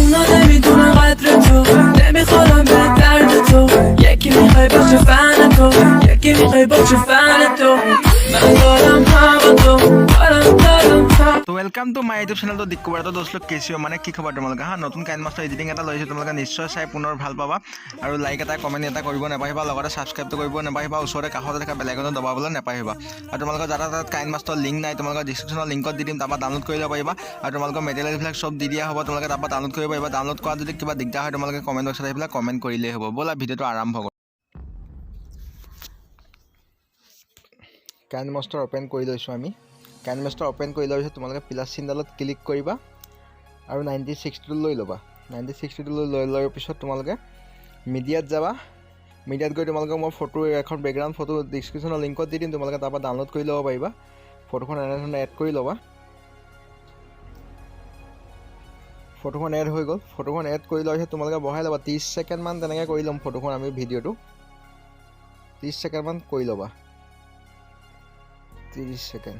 اونا نمیدونن قدر تو، نمیخورم به درد تو. یکی میخوای باشه فن تو، یکی میخوای باشه فن تو. من دارم هوا تو دارم، دارم هوا. তো welcome to my YouTube চেনেলটো দিকুবাৰ। তো দোস্ত কেচিঅ মানে কি খবৰ তোমালোকে? হা, নতুন কাইন মাষ্টাৰ এডিটিং এটা লৈছোঁ, তোমালোকে নিশ্চয় চাই পুনৰ ভাল পাবা আৰু লাইক এটা, কমেণ্ট এটা কৰিব নাপাহিবা, লগতে ছাবস্ক্ৰাইবটো কৰিব নাপাহিবা, ওচৰতে কাষতে থকা বেল আইকনটো দবাবলৈ নাপাহিবা। আৰু তোমালোকৰ যাতে তাত কাইন মাষ্টাৰ লিংক নাই, তোমালোকৰ ডিছক্ৰিপশ্যনৰ লিংকত দি দিম, তাৰপৰা ডাউনলোড কৰি ল'ব পাৰিবা। আৰু তোমালোকৰ মেটেৰিয়েলবিলাক চব দি দিয়া হ'ব, তোমালোকে তাৰপৰা ডাউনলোড কৰিব পাৰিবা। ডাউনলোড কৰা যদি কিবা দিগদাৰ হয়, তোমালোকে কমেণ্ট বক্সত আহি পেলাই কমেণ্ট কৰিলেই হ'ব। ব'লা, ভিডিঅ'টো আৰম্ভ কৰোঁ। কাইন মাষ্টাৰ অ'পেন কৰি লৈছোঁ আমি। কাইন মাষ্টাৰ অ'পেন কৰি লোৱাৰ পিছত তোমালোকে প্লাছ চিনডালত ক্লিক কৰিবা আৰু 9060টো লৈ ল'বা। 9060টো লৈ লোৱাৰ পিছত তোমালোকে মিডিয়াত যাবা। মিডিয়াত গৈ তোমালোকে মই ফটো এখন, বেকগ্ৰাউণ্ড ফটো ডিছক্ৰিপশ্যনৰ লিংকত দি দিম, তোমালোকে তাৰপৰা ডাউনলোড কৰি ল'ব পাৰিবা। ফটোখন এনেধৰণে এড কৰি ল'বা। ফটোখন এড হৈ গ'ল। ফটোখন এড কৰি লোৱাৰ পিছত তোমালোকে বঢ়াই ল'বা 30 ছেকেণ্ডমান, তেনেকৈ কৰি ল'ম ফটোখন আমি। ভিডিঅ'টো 30 ছেকেণ্ডমান কৰি ল'বা। 30 ছেকেণ্ড,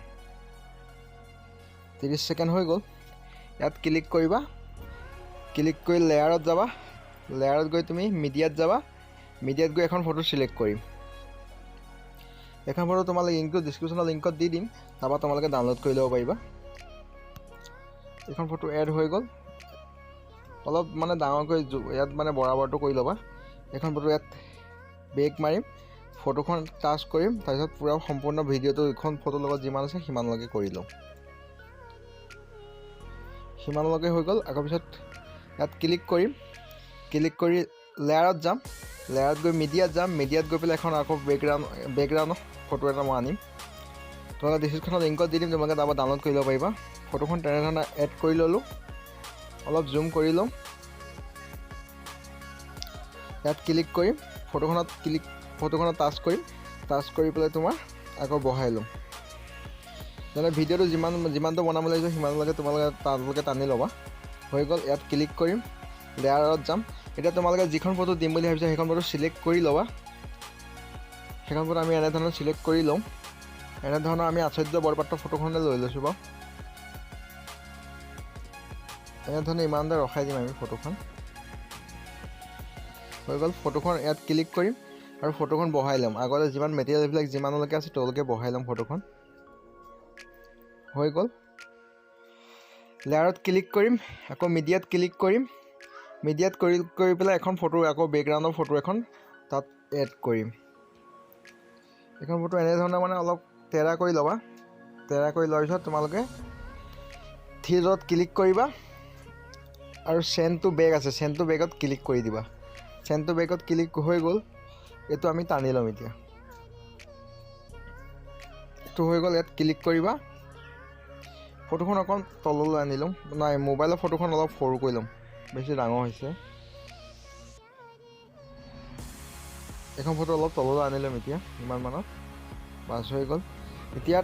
30 ছেকেণ্ড হৈ গ'ল। ইয়াত ক্লিক কৰিবা। ক্লিক কৰি লেয়াৰত যাবা। লেয়াৰত গৈ তুমি মিডিয়াত যাবা। মিডিয়াত গৈ এখন ফটো চিলেক্ট কৰিম। এখন ফটো তোমালোকে লিংকটো ডিছক্ৰিপশ্যনৰ লিংকত দি দিম, তাৰপৰা তোমালোকে ডাউনলোড কৰি ল'ব পাৰিবা। এইখন ফটো এড হৈ গ'ল। অলপ মানে ডাঙৰকৈ ইয়াত মানে বৰাবৰটো কৰি ল'বা। এইখন ফটো ইয়াত বেক মাৰিম, ফটোখন টাচ কৰিম, তাৰপিছত পূৰা সম্পূৰ্ণ ভিডিঅ'টো এইখন ফটোৰ লগত যিমান আছে সিমানলৈকে কৰি ল'ম। সিমানলৈকে হৈ গ'ল। আকৌ পিছত ইয়াত ক্লিক কৰিম। ক্লিক কৰি লেয়াৰত যাম। লেয়াৰত গৈ মিডিয়াত যাম। মিডিয়াত গৈ পেলাই এখন আকৌ বেকগ্ৰাউণ্ডৰ ফটো এটা মই আনিম। তোমালোকে ডিছক্ৰিপশ্যনৰ লিংকত দি দিম, তোমালোকে তাৰপৰা ডাউনলোড কৰি ল'ব পাৰিবা। ফটোখন তেনেধৰণে এড কৰি ল'লোঁ। অলপ জুম কৰি ল'ম। ইয়াত ক্লিক কৰিম, ফটোখনত ক্লিক, ফটোখনত টাচ কৰিম। টাচ কৰি পেলাই তোমাৰ আকৌ বঢ়াই ল'ম। যেনে ভিডিঅ'টো যিমানটো বনাব লাগিব, সিমানলৈকে তোমালোকে তালৈকে টানি ল'বা। হৈ গ'ল। ইয়াত ক্লিক কৰিম, লেয়াৰত যাম। এতিয়া তোমালোকে যিখন ফটো দিম বুলি ভাবিছা, সেইখন ফটো চিলেক্ট কৰি ল'বা। সেইখন ফটো আমি এনেধৰণে চিলেক্ট কৰি ল'ম। এনেধৰণৰ আমি আচাৰ্য বৰপাত্ৰ ফটোখনে লৈ লৈছোঁ বাৰু। এনেধৰণে ইমানতে ৰখাই দিম আমি। ফটোখন হৈ গ'ল। ফটোখন ইয়াত ক্লিক কৰিম আৰু ফটোখন বঢ়াই ল'ম। আগতে যিমান মেটেৰিয়েলবিলাক যিমানলৈকে আছে, তলৈকে বঢ়াই ল'ম। ফটোখন হৈ গ'ল। লেয়াৰত ক্লিক কৰিম, আকৌ মিডিয়াত ক্লিক কৰিম। মিডিয়াত কৰি পেলাই এখন ফটো, আকৌ বেকগ্ৰাউণ্ডৰ ফটো এখন তাত এড কৰিম। এইখন ফটো এনেধৰণে মানে অলপ টেৰা কৰি ল'বা। টেৰা কৰি লোৱাৰ পিছত তোমালোকে থ্ৰী ডট ক্লিক কৰিবা আৰু চেণ্ড টু বেক আছে, চেণ্ড টু বেকত ক্লিক কৰি দিবা। চেণ্ড টু বেকত ক্লিক হৈ গ'ল। এইটো আমি টানি ল'ম এতিয়া। এইটো হৈ গ'ল। ইয়াত ক্লিক কৰিবা। ফটোখন অকণ তললৈ আনি ল'ম। নাই, মোবাইলৰ ফটোখন অলপ সৰু কৰি ল'ম, বেছি ডাঙৰ হৈছে। এখন ফটো অলপ তললৈ আনি ল'ম এতিয়া ইমান মানত। বাছ, হৈ গ'ল। এতিয়া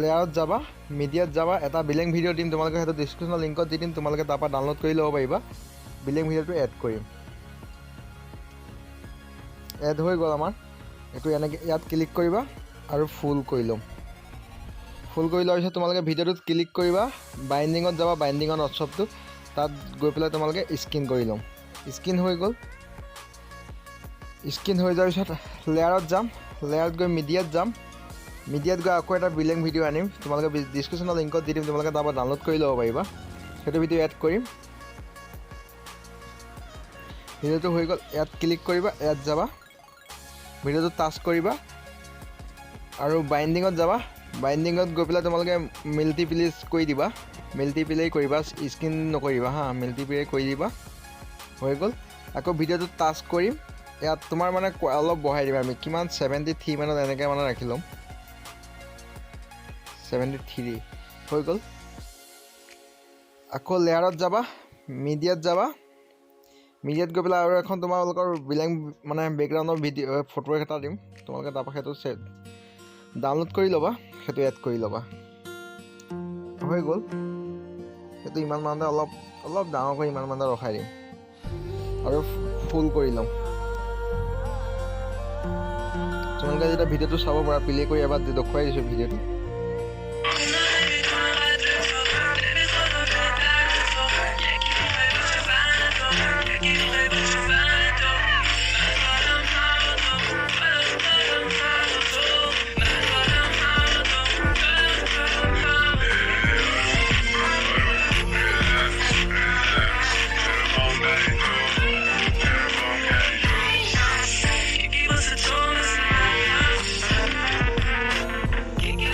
লেয়াৰত যাবা, মিডিয়াত যাবা। এটা বেলেগ ভিডিঅ' দিম তোমালোকে, সেইটো ডিছক্ৰিপশ্যনৰ লিংকত দি দিম, তোমালোকে তাৰপৰা ডাউনলোড কৰি ল'ব পাৰিবা। বেলেগ ভিডিঅ'টো এড কৰিম। এড হৈ গ'ল আমাৰ এইটো। এনেকৈ ইয়াত ক্লিক কৰিবা আৰু ফুল কৰি ল'ম। ফুল কৰি লোৱাৰ পিছত তোমালোকে ভিডিঅ'টোত ক্লিক কৰিবা, বাইণ্ডিঙত যাবা, বাইণ্ডিঙত হোৱাটছআপটো তাত গৈ পেলাই তোমালোকে স্ক্ৰীন কৰি ল'ম। স্ক্ৰীন হৈ গ'ল। স্ক্ৰীন হৈ যোৱাৰ পিছত লেয়াৰত যাম। লেয়াৰত গৈ মিডিয়াত যাম। মিডিয়াত গৈ আকৌ এটা বেলেগ ভিডিঅ' আনিম। তোমালোকে ডিছক্ৰিপশ্যনৰ লিংকত দি দিম, তোমালোকে তাৰপৰা ডাউনলোড কৰি ল'ব পাৰিবা। সেইটো ভিডিঅ' এড কৰিম। ভিডিঅ'টো হৈ গ'ল। ইয়াত ক্লিক কৰিবা, ইয়াত যাবা, ভিডিঅ'টো টাচ কৰিবা আৰু বাইণ্ডিঙত যাবা। বাইণ্ডিঙত গৈ পেলাই তোমালোকে মাল্টিপ্লেচ কৰি দিবা। মাল্টিপ্লে কৰিবা, স্ক্ৰীন নকৰিবা। হা, মাল্টিপ্লে কৰি দিবা। হৈ গ'ল। আকৌ ভিডিঅ'টো টাচ কৰিম। ইয়াত তোমাৰ মানে অলপ বঢ়াই দিবা। আমি কিমান, 73 মানত এনেকৈ মানে ৰাখি ল'ম। 73 হৈ গ'ল। আকৌ লেয়াৰত যাবা, মিডিয়াত যাবা। মিডিয়াত গৈ পেলাই আৰু এখন তোমালোকৰ বেলেগ মানে বেকগ্ৰাউণ্ডৰ ভিডিঅ' ফটো এটা দিম। তোমালোকে তাৰপৰা সেইটো ছেট ডাউনলোড কৰি ল'বা, সেইটো এড কৰি ল'বা। হৈ গ'ল। সেইটো ইমান মানতে অলপ অলপ ডাঙৰ কৰি ইমান মানতে ৰখাই দিম আৰু ফুল কৰি ল'ম। তোমালোকে যেতিয়া ভিডিঅ'টো চাব পাৰা, প্লে কৰি এবাৰ দেখুৱাই দিছোঁ ভিডিঅ'টো। نمیدونن قدر تو، نمیخورم به درد تو. یکی میخوای باشه فن یکی میخوای باشه فن تو، من دارم هوا تو، دارم دارم هوا تو، من دارم هوا تو، دارم دارم هوا تو. یکی واسه تو مثل من هست. یکی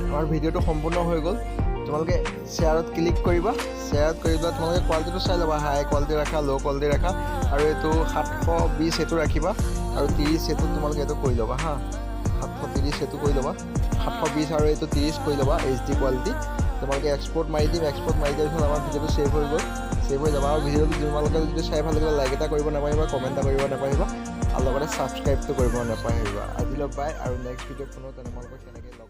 আমাৰ ভিডিঅ'টো সম্পূৰ্ণ হৈ গ'ল। তোমালোকে শ্বেয়াৰত ক্লিক কৰিবা। শ্বেয়াৰত কৰি পেলাই তোমালোকে কোৱালিটিটো চাই ল'বা, হাই কোৱালিটি ৰাখা, ল' কোৱালিটি ৰাখা, আৰু এইটো 720 সেইটো ৰাখিবা, আৰু 30 সেইটো তোমালোকে এইটো কৰি ল'বা। হা, 730 সেইটো কৰি ল'বা, 720 আৰু এইটো 30 কৰি ল'বা এইচ ডি কোৱালিটি। তোমালোকে এক্সপৰ্ট মাৰি দিম। এক্সপৰ্ট মাৰি দিয়াৰ পিছত আমাৰ ভিডিঅ'টো ছেভ হৈ গ'ল, ছেভ হৈ যাব। আৰু ভিডিঅ'টো তোমালোকে যদি চাই ভাল লাগিলে, লাইক এটা কৰিব নাপাহৰিবা, কমেণ্ট এটা কৰিব নাপাহৰিবা, আৰু লগতে ছাবস্ক্ৰাইবটো কৰিব নাপাহৰিবা। আজিলৈ বাই, আৰু নেক্সট ভিডিঅ' পুনৰ তোমালোকক তেনেকৈ লগ